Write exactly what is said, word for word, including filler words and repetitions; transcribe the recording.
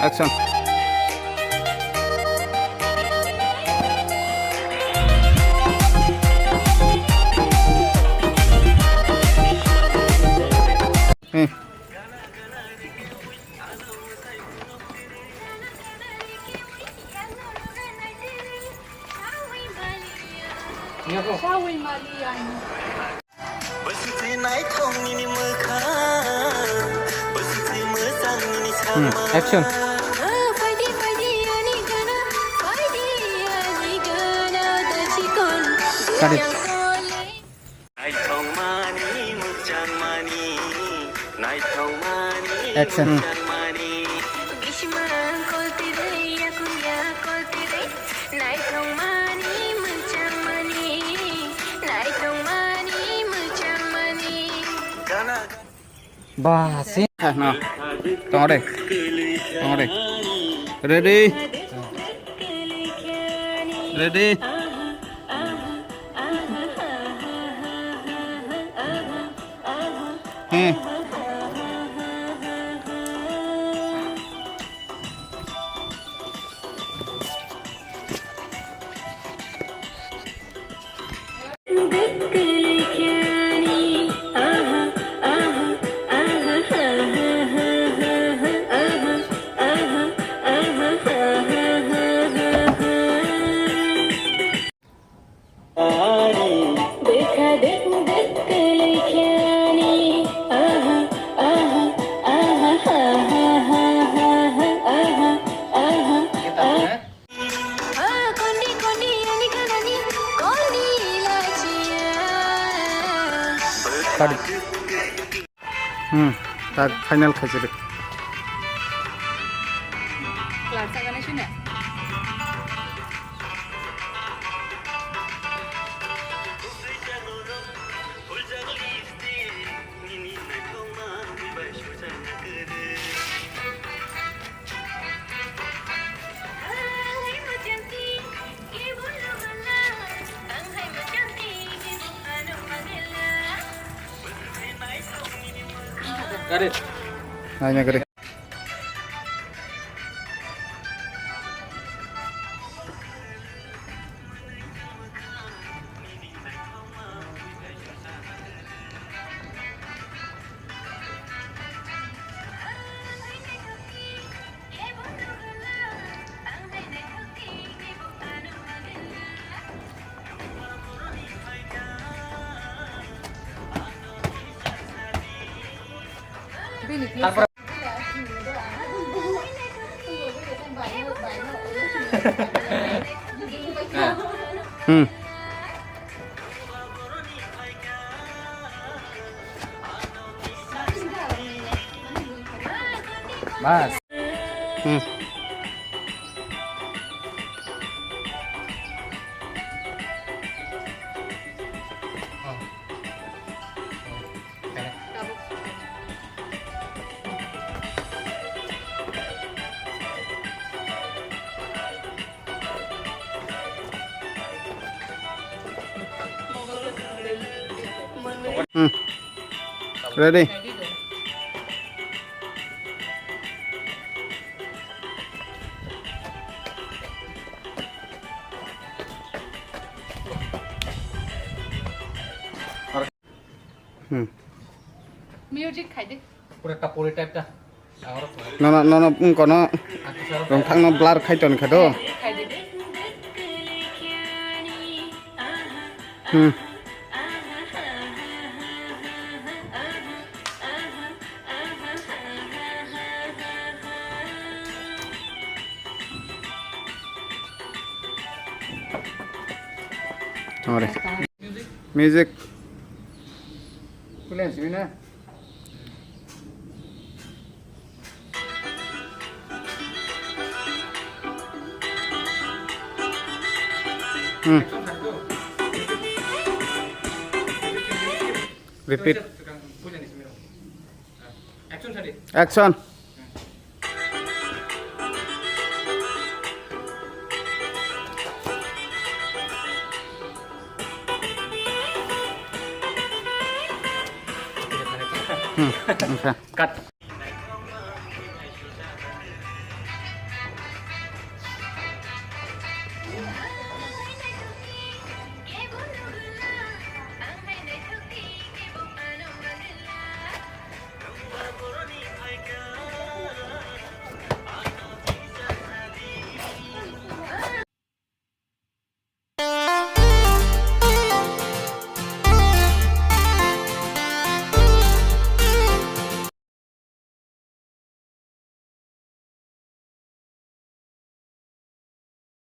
Action. Hmm. Sawi maliyan. Bwswk se naithok nini mwkhang, bwswk se mwchang nini Hmm, sama. Action. Phaidi, phaidi, ani gana, phaidi, ani gana, da chikon. Cut it. Naithokmani, mwchangmani, naithokmani, Action. Mwchangmani. Bismang koltirei, yakuya koltirei, naithokmani, mwchangmani, naithokmani, mwchangmani. Gana. Ba, si. Ha, no. Tongo de. Tongo de. Ready? Ready? Hmm. Cut. Hmm, tak final khaisidi. Gari. Naina gari. Hmm. Bas. Hmm. Hmm. Ready? Hmm. Music khai de. Pura kapuri type ta. Nono, nono, wngkono. Rongthakno blur khai ton kha do. Khai de. Hmm. Ore. Music. Kulian sini na. Hmm. Repeat. Action. Hmm, okay. Cut.